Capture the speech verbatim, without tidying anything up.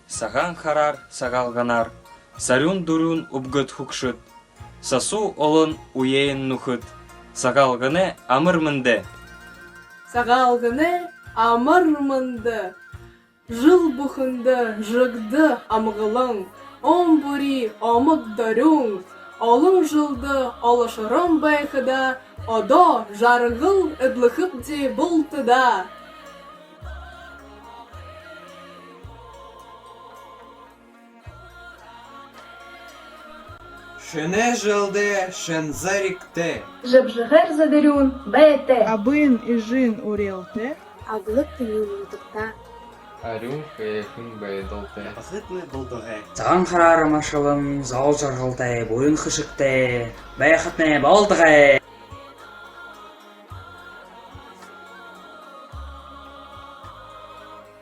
Сагаан һараар, Сагаалганаар, сарюун дурюун үбгэд хүгшэд, сасуу олон үеын нүхэд, Сагаалганай амар мэндэ! Сагаалганай амар мэндэ! Жэл бүхэндэ жэгдэ амгалан, он бүри омог дорюун, олон жэлдэ олошорон байхада, одоо жаргал эдлэхэбди бултадаа. Шэнэ жэлдээ шэн зэригтэй, жэбжэхэр зэдэрюун байтай, абын эжын үреэлтэй, аглаг тэнюун нютагтаа, арюун һайхан байдалтай, ябахатнай бултагай. Сагаан һараар амаршалан, зол жаргалтай, буян хэшэгтэй байхатнай бултагай.